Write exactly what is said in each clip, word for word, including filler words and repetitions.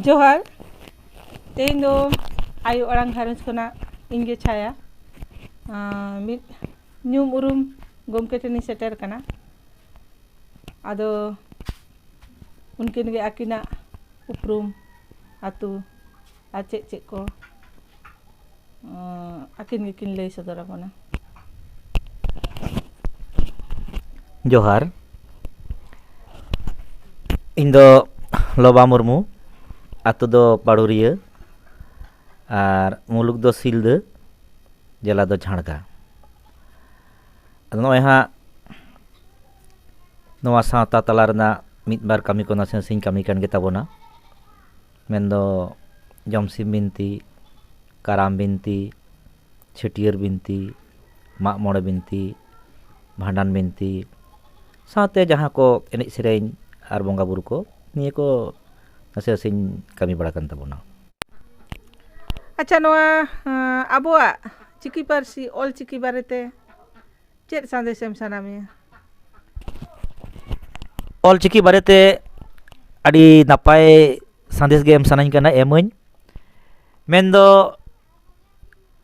ᱡᱚᱦᱟᱨ᱾ ᱛᱮᱦᱮᱧ ᱫᱚ ᱟᱭᱳ ᱟᱲᱟᱝ ᱜᱷᱟᱨᱚᱸᱡᱽ ᱠᱷᱚᱱᱟᱜ ᱤᱧ ᱜᱮ ᱪᱷᱟᱭᱟ, ᱟᱸ, ᱢᱤᱫ ᱧᱩᱢ ᱩᱨᱩᱢ ᱜᱚᱢᱠᱮ ᱴᱷᱮᱱᱤᱧ ᱥᱮᱴᱮᱨ ᱠᱟᱱᱟ᱾ ᱟᱫᱚ ᱩᱱᱠᱤᱱ ᱜᱮ ᱟᱹᱠᱤᱱᱟᱜ ᱩᱯᱨᱩᱢ, ᱟᱹᱛᱩ ᱟᱨ ᱪᱮᱫ ᱪᱮᱫ ᱠᱚ, ᱟᱸ, ᱟᱹᱠᱤᱱ ᱜᱮᱠᱤᱱ ᱞᱟᱹᱭ ᱥᱚᱫᱚᱨ ᱟᱵᱚᱱᱟ᱾ ᱡᱚᱦᱟᱨ᱾ ᱤᱧ ᱫᱚ ᱞᱚᱵᱟ ᱢᱩᱨᱢᱩ, ᱟᱹᱛᱩ ᱫᱚ ᱯᱟᱲᱩᱨᱤᱭᱟᱹ ᱟᱨ ᱢᱩᱞᱩᱠ ᱫᱚ ᱥᱤᱞᱫᱟᱹ, ᱡᱮᱞᱟ ᱫᱚ ᱡᱷᱟᱲᱜᱨᱟᱢ᱾ ᱟᱫᱚ ᱱᱚᱜᱼᱚᱭ ᱦᱟᱸᱜ ᱱᱚᱣᱟ ᱥᱟᱶᱛᱟ ᱛᱟᱞᱟ ᱨᱮᱱᱟᱜ ᱢᱤᱫ ᱵᱟᱨ ᱠᱟᱹᱢᱤ ᱠᱚ ᱱᱟᱥᱮ ᱱᱟᱥᱮᱧ ᱠᱟᱹᱢᱤ ᱠᱟᱱ ᱜᱮᱛᱟ ᱵᱚᱱᱟ᱾ ᱢᱮᱱᱫᱚ ᱡᱚᱢᱥᱤᱢ ᱵᱤᱱᱛᱤ, ᱠᱟᱨᱟᱢ ᱵᱤᱱᱛᱤ, ᱪᱷᱟᱹᱴᱭᱟᱹᱨ ᱵᱤᱱᱛᱤ, ᱢᱟᱜ ᱢᱚᱬᱮ ᱵᱤᱱᱛᱤ, ᱵᱷᱟᱸᱰᱟᱱ ᱵᱤᱱᱛᱤ, ᱥᱟᱶᱛᱮ ᱡᱟᱦᱟᱸ ᱠᱚ ᱮᱱᱮᱡ ᱥᱮᱨᱮᱧ ᱟᱨ ᱵᱚᱸᱜᱟ ᱵᱩᱨᱩ ᱠᱚ, ᱱᱤᱭᱟᱹ ᱠᱚ ᱱᱟᱥᱮ ᱱᱟᱥᱮᱧ ᱠᱟᱹᱢᱤ ᱵᱟᱲᱟ ᱠᱟᱱ ᱛᱟᱵᱚᱱᱟ᱾ ᱟᱪᱪᱷᱟ, ᱱᱚᱣᱟ, ᱟᱸ, ᱟᱵᱚᱣᱟᱜ ᱪᱤᱠᱤ ᱯᱟᱹᱨᱥᱤ, ᱚᱞ ᱪᱤᱠᱤ ᱵᱟᱨᱮᱛᱮ ᱪᱮᱫ ᱥᱟᱸᱫᱮᱥ ᱮᱢ ᱥᱟᱱᱟ ᱢᱮᱭᱟ? ᱚᱞ ᱪᱤᱠᱤ ᱵᱟᱨᱮᱛᱮ ᱟᱹᱰᱤ ᱱᱟᱯᱟᱭ ᱥᱟᱸᱫᱮᱥ ᱜᱮ ᱮᱢ ᱥᱟᱱᱟᱧ ᱠᱟᱱᱟ, ᱮᱢᱟᱹᱧ᱾ ᱢᱮᱱᱫᱚ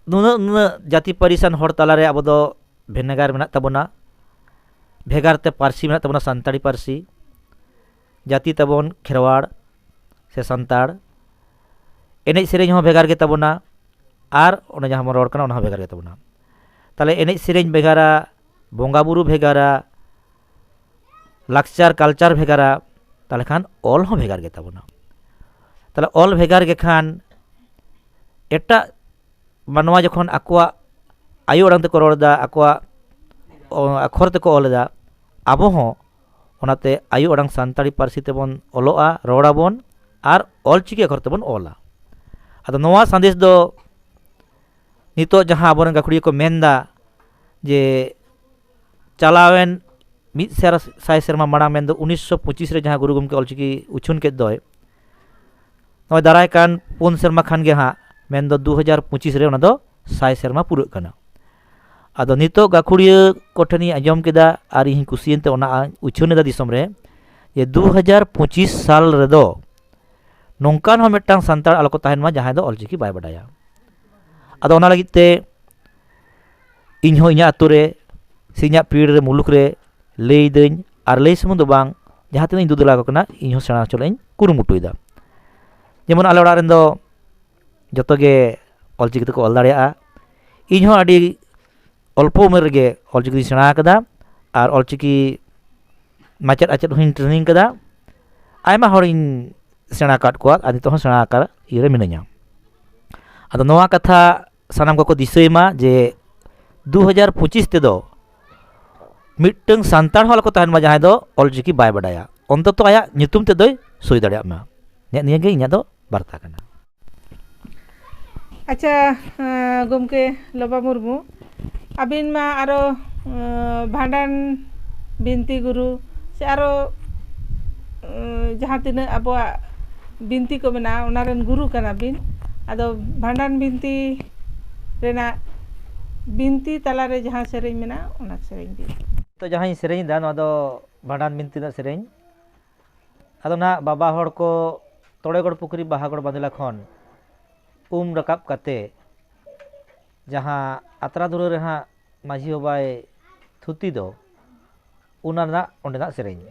ᱱᱩᱱᱟᱹᱜ ᱱᱩᱱᱟᱹᱜ ᱡᱟᱹᱛᱤ ᱯᱟᱹᱨᱤᱥᱟᱱ ᱦᱚᱲ ᱛᱟᱞᱟᱨᱮ ᱟᱵᱚ ᱫᱚ ᱵᱷᱮᱱᱮᱜᱟᱨ ᱢᱮᱱᱟᱜ ᱛᱟᱵᱚᱱᱟ, ᱵᱷᱮᱜᱟᱨ ᱛᱮ ᱯᱟᱹᱨᱥᱤ ᱢᱮᱱᱟᱜ ᱛᱟᱵᱚᱱᱟ, ᱥᱟᱱᱛᱟᱲᱤ ᱯᱟᱹᱨᱥᱤ, ᱡᱟᱹᱛᱤ ᱛᱟᱵᱚᱱ ᱠᱷᱮᱨᱣᱟᱲ ᱥᱮ ᱥᱟᱱᱛᱟᱲ, ᱮᱱᱮᱡ ᱥᱮᱨᱮᱧ ᱦᱚᱸ ᱵᱷᱮᱜᱟᱨ ᱜᱮᱛᱟᱵᱚᱱᱟ, ᱟᱨ ᱚᱱᱮ ᱡᱟᱦᱟᱸ ᱵᱚᱱ ᱨᱚᱲ ᱠᱟᱱᱟ ᱚᱱᱟ ᱦᱚᱸ ᱵᱷᱮᱜᱟᱨ ᱜᱮᱛᱟᱵᱚᱱᱟ᱾ ᱛᱟᱦᱞᱮ ᱮᱱᱮᱡ ᱥᱮᱨᱮᱧ ᱵᱷᱮᱜᱟᱨᱟ, ᱵᱚᱸᱜᱟ ᱵᱩᱨᱩ ᱵᱷᱮᱜᱟᱨᱟ, ᱞᱟᱠᱪᱟᱨ ᱠᱟᱞᱪᱟᱨ ᱵᱷᱮᱜᱟᱨᱟ, ᱛᱟᱦᱞᱮ ᱠᱷᱟᱱ ᱚᱞ ᱦᱚᱸ ᱵᱷᱮᱜᱟᱨ ᱜᱮᱛᱟᱵᱚᱱᱟ᱾ ᱛᱟᱦᱞᱮ ᱚᱞ ᱵᱷᱮᱜᱟᱨ ᱜᱮ ᱠᱷᱟᱱ ᱮᱴᱟᱜ ᱢᱟᱱᱣᱟ ᱡᱚᱠᱷᱚᱱ ᱟᱠᱚᱣᱟᱜ ᱟᱭᱳ ᱟᱲᱟᱝ ᱛᱮᱠᱚ ᱨᱚᱲ ᱮᱫᱟ, ᱟᱠᱚᱣᱟᱜ ᱚ, ᱟᱠᱷᱚᱨ ᱛᱮᱠᱚ ᱚᱞ ᱮᱫᱟ, ᱟᱵᱚ ᱦᱚᱸ ᱚᱱᱟᱛᱮ ᱟᱭᱳ ᱟᱲᱟᱝ ᱥᱟᱱᱛᱟᱲᱤ ᱯᱟᱹᱨᱥᱤ ᱛᱮᱵᱚᱱ ᱚᱞᱚᱜᱼᱟ, ᱨᱚᱲ ᱟᱵᱚᱱ ᱟᱨ ᱚᱞᱪᱤᱠᱤ ᱟᱠᱷᱚᱨ ᱛᱮᱵᱚᱱ ᱚᱞᱟ᱾ ᱟᱫᱚ ᱱᱚᱣᱟ ᱥᱟᱸᱫᱮᱥ ᱫᱚ ᱱᱤᱛᱚᱜ ᱡᱟᱦᱟᱸ ᱟᱵᱚᱨᱮᱱ ᱜᱟᱹᱠᱷᱩᱲᱤᱭᱟᱹ ᱠᱚ ᱢᱮᱱᱫᱟ ᱡᱮ ᱪᱟᱞᱟᱣᱮᱱ ᱢᱤᱫ ᱥᱮᱨ-, ᱥᱟᱭ ᱥᱮᱨᱢᱟ ᱢᱟᱲᱟᱝ, ᱢᱮᱱᱫᱚ ᱩᱱᱤᱥᱥᱚ ᱯᱚᱸᱪᱤᱥ ᱨᱮ ᱡᱟᱦᱟᱸ ᱜᱩᱨᱩ ᱜᱚᱢᱠᱮ ᱚᱞᱪᱤᱠᱤ ᱩᱪᱷᱟᱹᱱ ᱠᱮᱫ ᱫᱚᱭ, ᱱᱚᱜᱼᱚᱭ ᱫᱟᱨᱟᱭ ᱠᱟᱱ ᱯᱩᱱ ᱥᱮᱨᱢᱟ ᱠᱷᱟᱱ ᱜᱮ ᱦᱟᱸᱜ, ᱢᱮᱱᱫᱚ ᱫᱩ ᱦᱟᱡᱟᱨ ᱯᱚᱸᱪᱤᱥ ᱨᱮ ᱚᱱᱟ ᱫᱚ ᱥᱟᱭ ᱥᱮᱨᱢᱟ ᱯᱩᱨᱟᱹᱜ ᱠᱟᱱᱟ᱾ ᱟᱫᱚ ᱱᱤᱛᱚᱜ ᱜᱟᱹᱠᱷᱩᱲᱤᱭᱟᱹ ᱠᱚᱴᱷᱮᱱᱤᱧ ᱟᱸᱡᱚᱢ ᱠᱮᱫᱟ ᱟᱨ ᱤᱧ ᱠᱩᱥᱤᱭᱮᱱ ᱛᱮ ᱚᱱᱟ ᱩᱪᱷᱟᱹᱱ ᱮᱫᱟ ᱫᱤᱥᱚᱢ ᱨᱮ, ᱡᱮ ᱫᱩ ᱦᱟᱡᱟᱨ ᱯᱚᱸᱪᱤᱥ ᱥᱟᱞ ᱨᱮᱫᱚ ᱱᱚᱝᱠᱟᱱ ᱦᱚᱸ ᱢᱤᱫᱴᱟᱝ ᱥᱟᱱᱛᱟᱲ ᱟᱞᱚ ᱠᱚ ᱛᱟᱦᱮᱱ ᱢᱟ ᱡᱟᱦᱟᱸᱭ ᱫᱚ ᱚᱞᱪᱤᱠᱤ ᱵᱟᱭ ᱵᱟᱰᱟᱭᱟ᱾ ᱟᱫᱚ ᱚᱱᱟ ᱞᱟᱹᱜᱤᱫ ᱛᱮ ᱤᱧ ᱦᱚᱸ ᱤᱧᱟᱹᱜ ᱟᱹᱛᱩ ᱨᱮ ᱥᱮ ᱤᱧᱟᱹᱜ ᱯᱤᱲ ᱨᱮ, ᱢᱩᱞᱩᱠ ᱨᱮ ᱞᱟᱹᱭ ᱫᱟᱹᱧ, ᱟᱨ ᱞᱟᱹᱭ ᱥᱩᱢᱩᱝ ᱫᱚ ᱵᱟᱝ, ᱡᱟᱦᱟᱸ ᱛᱤᱱᱟᱹᱜ ᱤᱧ ᱫᱩ ᱫᱮᱞᱟ ᱟᱠᱚ ᱠᱟᱱᱟ, ᱤᱧ ᱦᱚᱸ ᱥᱮᱬᱟ ᱦᱚᱪᱚ ᱨᱮᱱᱟᱜ ᱤᱧ ᱠᱩᱨᱩᱢᱩᱴᱩᱭᱮᱫᱟ᱾ ᱡᱮᱢᱚᱱ ᱟᱞᱮ ᱚᱲᱟᱜ ᱨᱮᱱ ᱫᱚ ᱡᱚᱛᱚ ᱜᱮ ᱚᱞᱪᱤᱠᱤ ᱛᱮᱠᱚ ᱚᱞ ᱫᱟᱲᱮᱭᱟᱜᱼᱟ᱾ ᱤᱧ ᱦᱚᱸ ᱟᱹᱰᱤ ᱚᱞᱯᱚ ᱩᱢᱮᱨ ᱨᱮᱜᱮ ᱚᱞᱪᱤᱠᱤᱧ ᱥᱮᱬᱟ ᱟᱠᱟᱫᱟ, ᱟᱨ ᱚᱞᱪᱤᱠᱤ ᱢᱟᱪᱮᱫ ᱟᱪᱮᱫ ᱦᱚᱸᱧ ᱴᱨᱮᱱᱤᱝ ᱠᱟᱫᱟ᱾ ᱟᱭᱢᱟ ᱦᱚᱲᱤᱧ ᱥᱮᱬᱟ ᱟᱠᱟᱫ ᱠᱚᱣᱟ, ᱟᱨ ᱱᱤᱛᱚᱜ ᱦᱚᱸ ᱥᱮᱬᱟ ᱟᱠᱟᱫ ᱤᱭᱟᱹ ᱨᱮ ᱢᱤᱱᱟᱹᱧᱟ᱾ ᱟᱫᱚ ᱱᱚᱣᱟ ᱠᱟᱛᱷᱟ ᱥᱟᱱᱟᱢ ᱠᱚᱠᱚ ᱫᱤᱥᱟᱹᱭ ᱢᱟ ᱡᱮ ᱫᱩ ᱦᱟᱡᱟᱨ ᱯᱚᱸᱪᱤᱥ ᱛᱮᱫᱚ ᱢᱤᱫᱴᱟᱝ ᱥᱟᱱᱛᱟᱲ ᱦᱚᱸ ᱟᱞᱚ ᱠᱚ ᱛᱟᱦᱮᱱ ᱢᱟ ᱡᱟᱦᱟᱸᱭ ᱫᱚ ᱚᱞᱪᱤᱠᱤ ᱵᱟᱭ ᱵᱟᱰᱟᱭᱟ, ᱚᱱᱛᱚᱛᱚ ᱟᱭᱟᱜ ᱧᱩᱛᱩᱢ ᱛᱮᱫᱚᱭ ᱥᱳᱭ ᱫᱟᱲᱮᱭᱟᱜ ᱢᱟ᱾ ᱱᱮᱜ ᱱᱤᱭᱟᱹ ᱜᱮ ᱤᱧᱟᱹᱜ ᱫᱚ ᱵᱟᱨᱛᱟ ᱠᱟᱱᱟ᱾ ᱟᱪᱪᱷᱟ, ᱮᱸ, ᱜᱚᱢᱠᱮ ᱞᱚᱵᱟ ᱢᱩᱨᱢᱩ, ᱟᱹᱵᱤᱱ ᱢᱟ ᱟᱨᱚ, ᱮᱸ, ᱵᱷᱟᱸᱰᱟᱱ ᱵᱤᱱᱛᱤ ᱜᱩᱨᱩ ᱥᱮ ᱟᱨᱚ, ᱮᱸ, ᱡᱟᱦᱟᱸ ᱛᱤᱱᱟᱹᱜ ᱟᱵᱚᱣᱟᱜ ᱵᱤᱱᱛᱤ ᱠᱚ ᱢᱮᱱᱟᱜᱼᱟ, ᱚᱱᱟ ᱨᱮᱱ ᱜᱩᱨᱩ ᱠᱟᱱᱟ ᱵᱤᱱ᱾ ᱟᱫᱚ ᱵᱷᱟᱸᱰᱟᱱ ᱵᱤᱱᱛᱤ ᱨᱮᱱᱟᱜ ᱵᱤᱱᱛᱤ ᱛᱟᱞᱟᱨᱮ ᱡᱟᱦᱟᱸ ᱥᱮᱨᱮᱧ ᱢᱮᱱᱟᱜᱼᱟ, ᱚᱱᱟ ᱥᱮᱨᱮᱧ ᱵᱤᱱ᱾ ᱛᱚ, ᱡᱟᱦᱟᱸᱧ ᱥᱮᱨᱮᱧ ᱮᱫᱟ, ᱱᱚᱣᱟ ᱫᱚ ᱵᱷᱟᱸᱰᱟᱱ ᱵᱤᱱᱛᱤ ᱨᱮᱱᱟᱜ ᱥᱮᱨᱮᱧ᱾ ᱟᱫᱚ ᱱᱟᱦᱟᱜ ᱵᱟᱵᱟ ᱦᱚᱲ ᱠᱚ ᱛᱚᱲᱮᱜᱚᱲ ᱯᱩᱠᱷᱨᱤ ᱵᱟᱦᱟᱜᱚᱲ ᱵᱟᱸᱫᱽᱞᱟ ᱠᱷᱚᱱ ᱩᱢ ᱨᱟᱠᱟᱵ ᱠᱟᱛᱮ ᱡᱟᱦᱟᱸ ᱟᱛᱨᱟ ᱫᱷᱩᱨᱟᱹ ᱨᱮ ᱦᱟᱸᱜ ᱢᱟᱹᱡᱷᱤ ᱵᱟᱵᱟᱭ ᱛᱷᱩᱛᱤ ᱫᱚ, ᱚᱱᱟ ᱨᱮᱱᱟᱜ ᱚᱸᱰᱮᱱᱟᱜ ᱥᱮᱨᱮᱧ᱾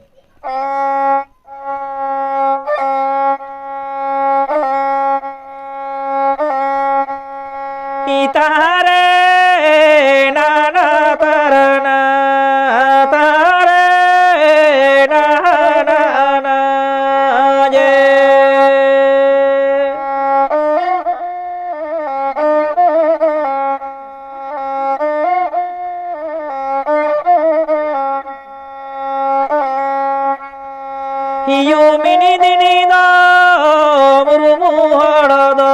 ᱛᱟᱦᱟᱨᱮ ᱱᱟᱱᱟ ᱛᱟᱨᱟᱱᱟ, ᱛᱟᱦᱟᱨᱮ ᱱᱟᱱᱟ ᱡᱮ᱾ ᱤᱭᱩ ᱢᱤᱱᱤ ᱫᱤᱱᱤ ᱫᱚ ᱢᱩᱨᱢᱩ ᱦᱚᱲ ᱫᱚ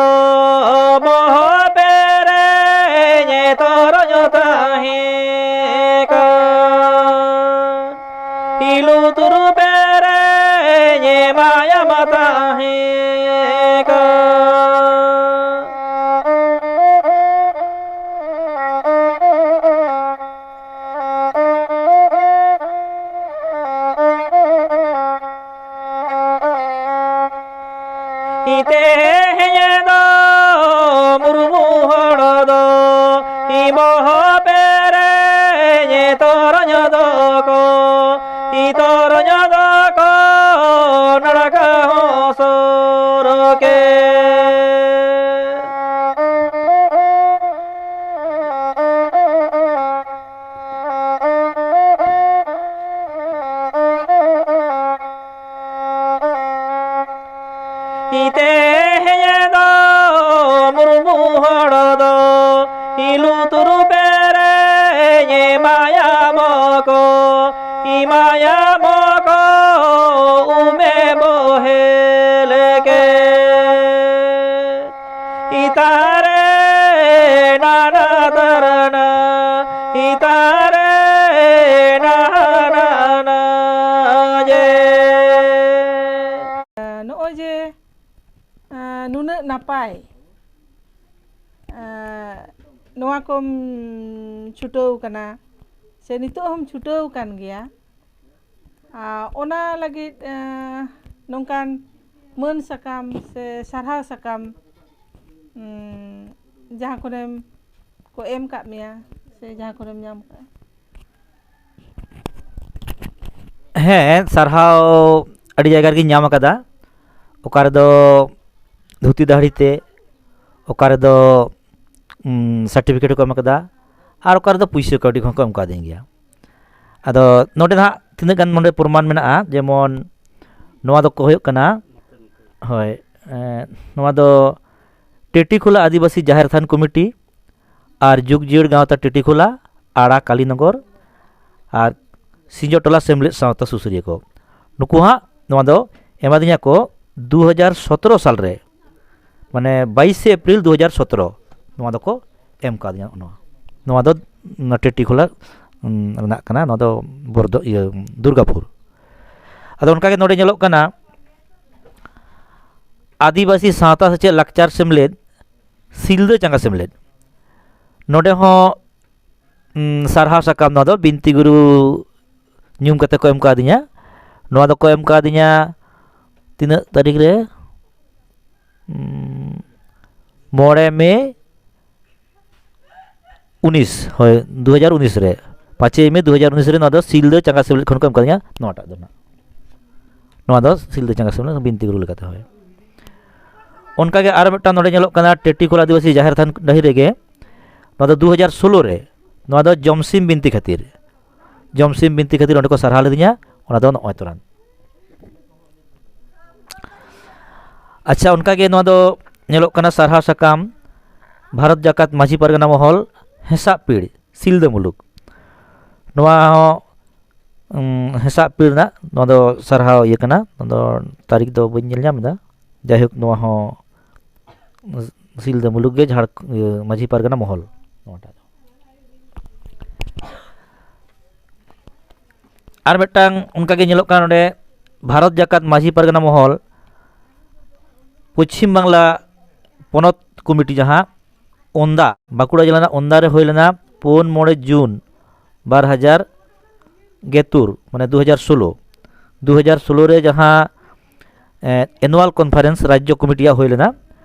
ᱵᱚᱦᱚᱜ ᱯᱮᱨᱮᱧ ᱛᱚᱨᱚᱡ ᱛᱟᱦᱮᱸ ᱠᱟᱱ᱾ ᱤᱞᱩ ᱛᱩᱨᱩ ᱯᱮᱨᱮᱧ ᱢᱟᱭᱟᱢ ᱛᱟᱦᱮᱸ ᱠᱟᱱ᱾ ᱛᱮᱦᱮᱧ ᱫᱚ ᱢᱩᱨᱢᱩ ᱦᱚᱲ ᱫᱚ ᱤᱵᱚᱦᱚ ᱯᱮᱨᱮᱧ ᱛᱚᱨᱚᱧ ᱫᱚᱠᱚ, ᱤ ᱛᱚᱨᱚᱧ ᱫᱚᱠᱚ ᱱᱟᱲᱠᱟ ᱦᱚᱸ ᱥᱚᱨᱚᱠᱮ᱾ ᱛᱮᱦᱮᱧ ᱫᱚ ᱢᱩᱨᱢᱩ ᱦᱚᱲ ᱫᱚ ᱞᱩᱛᱩᱨ ᱯᱮᱨᱮᱧ ᱢᱟᱭᱟᱢ ᱠᱚ, ᱢᱟᱭᱟᱢ ᱠᱚ ᱩᱢᱮ ᱵᱚᱦᱮᱞ ᱠᱮ᱾ ᱤᱛᱟᱨᱮ ᱱᱟᱱᱟ ᱫᱟᱨᱟᱱᱟ, ᱤᱛᱟᱨᱮ ᱱᱟᱦᱟᱱᱟ ᱡᱮ᱾ ᱱᱚᱜᱼᱚᱭ ᱡᱮ, ᱟᱸ, ᱱᱩᱱᱟᱹᱜ ᱱᱟᱯᱟᱭ, ᱟᱸ, ᱱᱚᱣᱟ ᱠᱚᱢ ᱪᱷᱩᱴᱟᱹᱣ ᱠᱟᱱᱟ, ᱥᱮ ᱱᱤᱛᱚᱜ ᱦᱚᱸᱢ ᱪᱷᱩᱴᱟᱹᱣ ᱠᱟᱱ ᱜᱮᱭᱟ, ᱟᱨ ᱚᱱᱟ ᱞᱟᱹᱜᱤᱫ, ᱮᱸ, ᱱᱚᱝᱠᱟᱱ ᱢᱟᱹᱱ ᱥᱟᱠᱟᱢ ᱥᱮ ᱥᱟᱨᱦᱟᱣ ᱥᱟᱠᱟᱢ, ᱩᱸ, ᱡᱟᱦᱟᱸ ᱠᱚᱨᱮᱢ ᱠᱚ ᱮᱢ ᱠᱟᱜ ᱢᱮᱭᱟ ᱥᱮ ᱡᱟᱦᱟᱸ ᱠᱚᱨᱮᱢ ᱧᱟᱢ ᱠᱟᱜᱼᱟ? ᱦᱮᱸ, ᱥᱟᱨᱦᱟᱣ ᱟᱹᱰᱤ ᱡᱟᱭᱜᱟ ᱨᱮᱜᱮᱧ ᱧᱟᱢ ᱟᱠᱟᱫᱟ᱾ ᱚᱠᱟ ᱨᱮᱫᱚ ᱫᱷᱩᱛᱤ ᱫᱟᱹᱦᱲᱤ ᱛᱮ, ᱚᱠᱟ ᱨᱮᱫᱚ ᱥᱟᱨᱴᱤᱯᱷᱤᱠᱮᱴ ᱦᱚᱸᱠᱚ ᱮᱢ ᱟᱠᱟᱫᱟ, ᱟᱨ ᱚᱠᱟ ᱨᱮᱫᱚ ᱯᱩᱭᱥᱟᱹ ᱠᱟᱹᱣᱰᱤ ᱠᱚᱦᱚᱸ ᱠᱚ ᱮᱢ ᱠᱟᱣᱫᱤᱧ ᱜᱮᱭᱟ᱾ ᱟᱫᱚ ᱱᱚᱰᱮ ᱱᱟᱦᱟᱜ ᱛᱤᱱᱟᱹᱜ ᱜᱟᱱ ᱱᱚᱰᱮ ᱯᱨᱚᱢᱟᱱ ᱢᱮᱱᱟᱜᱼᱟ, ᱡᱮᱢᱚᱱ ᱱᱚᱣᱟ ᱫᱚᱠᱚ ᱦᱩᱭᱩᱜ ᱠᱟᱱᱟ, ᱦᱳᱭ, ᱮᱸ, ᱱᱚᱣᱟ ᱫᱚ ᱴᱮᱴᱤᱠᱷᱳᱞᱟ ᱟᱹᱫᱤᱵᱟᱹᱥᱤ ᱡᱟᱦᱮᱨ ᱛᱷᱟᱱ ᱠᱚᱢᱤᱴᱤ ᱟᱨ ᱡᱩᱜᱽ ᱡᱤᱭᱟᱹᱲ ᱜᱟᱶᱛᱟ ᱴᱮᱴᱤᱠᱷᱳᱞᱟ, ᱟᱲᱟ ᱠᱟᱞᱤᱱᱚᱜᱚᱨ ᱟᱨ ᱥᱤᱧᱡᱚ ᱴᱚᱞᱟ ᱥᱮᱢᱞᱮᱫ ᱥᱟᱶᱛᱟ ᱥᱩᱥᱟᱹᱨᱤᱭᱟᱹ ᱠᱚ᱾ ᱱᱩᱠᱩ ᱦᱟᱸᱜ ᱱᱚᱣᱟ ᱫᱚ ᱮᱢᱟᱫᱤᱧᱟ ᱠᱚ ᱫᱩ ᱦᱟᱡᱟᱨ ᱥᱚᱛᱨᱚ ᱥᱟᱞ ᱨᱮ, ᱢᱟᱱᱮ ᱵᱟᱭᱤᱥᱮ ᱮᱯᱨᱤᱞ ᱫᱩ ᱦᱟᱡᱟᱨ ᱥᱚᱛᱨᱚ ᱱᱚᱣᱟ ᱫᱚᱠᱚ ᱮᱢ ᱠᱟᱣᱫᱤᱧᱟ᱾ ᱱᱚᱣᱟ, ᱱᱚᱣᱟ ᱫᱚ ᱚᱱᱟ ᱴᱮᱴᱤᱠᱷᱳᱞᱟ, ᱩᱸ, ᱨᱮᱱᱟᱜ ᱠᱟᱱᱟ᱾ ᱱᱚᱣᱟ ᱫᱚ ᱵᱚᱨᱫᱚ-, ᱤᱭᱟᱹ, ᱫᱩᱨᱜᱟᱯᱩᱨ᱾ ᱟᱫᱚ ᱚᱱᱠᱟᱜᱮ ᱱᱚᱰᱮ ᱧᱮᱞᱚᱜ ᱠᱟᱱᱟ ᱟᱹᱫᱤᱵᱟᱹᱥᱤ ᱥᱟᱶᱛᱟ ᱥᱮᱪᱮᱫ ᱞᱟᱠᱪᱟᱨ ᱥᱮᱢᱞᱮᱫ, ᱥᱤᱞᱫᱟᱹ ᱪᱟᱸᱜᱟ ᱥᱮᱢᱞᱮᱫ᱾ ᱱᱚᱰᱮ ᱦᱚᱸ, ᱩᱸ, ᱥᱟᱨᱦᱟᱣ ᱥᱟᱠᱟᱢ, ᱱᱚᱣᱟ ᱫᱚ ᱵᱤᱱᱛᱤ ᱜᱩᱨᱩ ᱧᱩᱢ ᱠᱟᱛᱮ ᱠᱚ ᱮᱢ ᱠᱟᱣᱫᱤᱧᱟ᱾ ᱱᱚᱣᱟ ᱫᱚᱠᱚ ᱮᱢ ᱠᱟᱣᱫᱤᱧᱟ ᱛᱤᱱᱟᱹᱜ ᱛᱟᱹᱨᱤᱠᱷ ᱨᱮ? ᱩᱸ, ᱢᱚᱬᱮ ᱢᱮ ᱩᱱᱤᱥ, ᱦᱳᱭ, ᱫᱩ ᱦᱟᱡᱟᱨ ᱩᱱᱤᱥ ᱨᱮ, ᱯᱟᱸᱪᱮᱭ ᱢᱮ ᱫᱩ ᱦᱟᱡᱟᱨ ᱩᱱᱤᱥ ᱨᱮ ᱱᱚᱣᱟ ᱫᱚ ᱥᱤᱞᱫᱟᱹ ᱪᱟᱸᱜᱟ ᱥᱮᱢᱞᱮᱫ ᱠᱷᱚᱱ ᱠᱚ ᱮᱢ ᱠᱟᱫᱤᱧᱟ ᱱᱚᱣᱟᱴᱟᱜ ᱫᱚ ᱱᱟᱜ᱾ ᱱᱚᱣᱟ ᱫᱚ ᱥᱤᱞᱫᱟᱹ ᱪᱟᱸᱜᱟ ᱥᱮᱢᱞᱮᱫ ᱵᱤᱱᱛᱤ ᱜᱩᱨᱩ ᱞᱮᱠᱟᱛᱮ, ᱦᱳᱭ᱾ ᱚᱱᱠᱟᱜᱮ ᱟᱨ ᱢᱤᱫᱴᱟᱝ ᱱᱚᱰᱮ ᱧᱮᱞᱚᱜ ᱠᱟᱱᱟ, ᱴᱮᱴᱤᱠᱷᱳᱞ ᱟᱹᱫᱤᱵᱟᱹᱥᱤ ᱡᱟᱦᱮᱨ ᱛᱷᱟᱱ ᱰᱟᱹᱦᱤ ᱨᱮᱜᱮ, ᱱᱚᱣᱟ ᱫᱚ ᱫᱩ ᱦᱟᱡᱟᱨ ᱥᱳᱞᱳ ᱨᱮ, ᱱᱚᱣᱟ ᱫᱚ ᱡᱚᱢᱥᱤᱢ ᱵᱤᱱᱛᱤ ᱠᱷᱟᱹᱛᱤᱨ, ᱡᱚᱢᱥᱤᱢ ᱵᱤᱱᱛᱤ ᱠᱷᱟᱹᱛᱤᱨ ᱚᱸᱰᱮ ᱠᱚ ᱥᱟᱨᱦᱟᱣ ᱞᱤᱫᱤᱧᱟ, ᱚᱱᱟ ᱫᱚ ᱱᱚᱜᱼᱚᱭ ᱛᱚᱨᱟᱝ᱾ ᱟᱪᱪᱷᱟ, ᱚᱱᱠᱟᱜᱮ ᱱᱚᱣᱟ ᱫᱚ ᱧᱮᱞᱚᱜ ᱠᱟᱱᱟ ᱥᱟᱨᱦᱟᱣ ᱥᱟᱠᱟᱢ, ᱵᱷᱟᱨᱚᱛ ᱡᱟᱠᱟᱛ ᱢᱟᱹᱡᱷᱤ ᱯᱟᱨᱜᱟᱱᱟ ᱢᱚᱦᱚᱞ, ᱦᱮᱸᱥᱟᱜ ᱯᱤᱲ, ᱥᱤᱞᱫᱟᱹ ᱢᱩᱞᱩᱠ᱾ ᱱᱚᱣᱟ ᱦᱚᱸ, ᱩᱸ, ᱦᱮᱸᱥᱟᱜ ᱯᱤᱲ ᱨᱮᱱᱟᱜ ᱱᱚᱣᱟ ᱫᱚ ᱥᱟᱨᱦᱟᱣ ᱤᱭᱟᱹ ᱠᱟᱱᱟ᱾ ᱱᱚᱣᱟ ᱫᱚ ᱛᱟᱹᱨᱤᱠᱷ ᱫᱚ ᱵᱟᱹᱧ ᱧᱮᱞ ᱧᱟᱢ ᱮᱫᱟ᱾ ᱡᱟᱭᱦᱳᱠ, ᱱᱚᱣᱟ ᱦᱚᱸ ᱥᱤᱞᱫᱟᱹ ᱢᱩᱞᱩᱠ ᱜᱮ ᱡᱷᱟᱲ-, ᱤᱭᱟᱹ, ᱢᱟᱹᱡᱷᱤ ᱯᱟᱨᱜᱟᱱᱟ ᱢᱚᱦᱚᱞ ᱱᱚᱣᱟᱴᱟᱜ ᱫᱚ᱾ ᱟᱨ ᱢᱤᱫᱴᱟᱝ ᱚᱱᱠᱟᱜᱮ ᱧᱮᱞᱚᱜ ᱠᱟᱱᱟ ᱱᱚᱰᱮ, ᱵᱷᱟᱨᱚᱛ ᱡᱟᱠᱟᱛ ᱢᱟᱹᱡᱷᱤ ᱯᱟᱨᱜᱟᱱᱟ ᱢᱚᱦᱚᱞ, ᱯᱚᱪᱷᱤᱢ ᱵᱟᱝᱞᱟ ᱯᱚᱱᱚᱛ ᱠᱚᱢᱤᱴᱤ, ᱡᱟᱦᱟᱸ ᱳᱱᱫᱟ, ᱵᱟᱸᱠᱩᱲᱟ ᱡᱮᱞᱟ ᱨᱮᱱᱟᱜ ᱳᱱᱫᱟ ᱨᱮ ᱦᱩᱭ ᱞᱮᱱᱟ ᱯᱩᱱ ᱢᱚᱬᱮ ᱡᱩᱱ ᱵᱟᱨ ᱦᱟᱡᱟᱨ ᱜᱮᱛᱩᱨ, ᱢᱟᱱᱮ ᱫᱩ ᱦᱟᱡᱟᱨ ᱥᱳᱞᱳ᱾ ᱫᱩ ᱦᱟᱡᱟᱨ ᱥᱳᱞᱳ ᱨᱮ ᱡᱟᱦᱟᱸ, ᱮ, annual conference ᱨᱟᱡᱽᱡᱚ ᱠᱚᱢᱤᱴᱤᱭᱟᱜ ᱦᱩᱭ ᱞᱮᱱᱟ,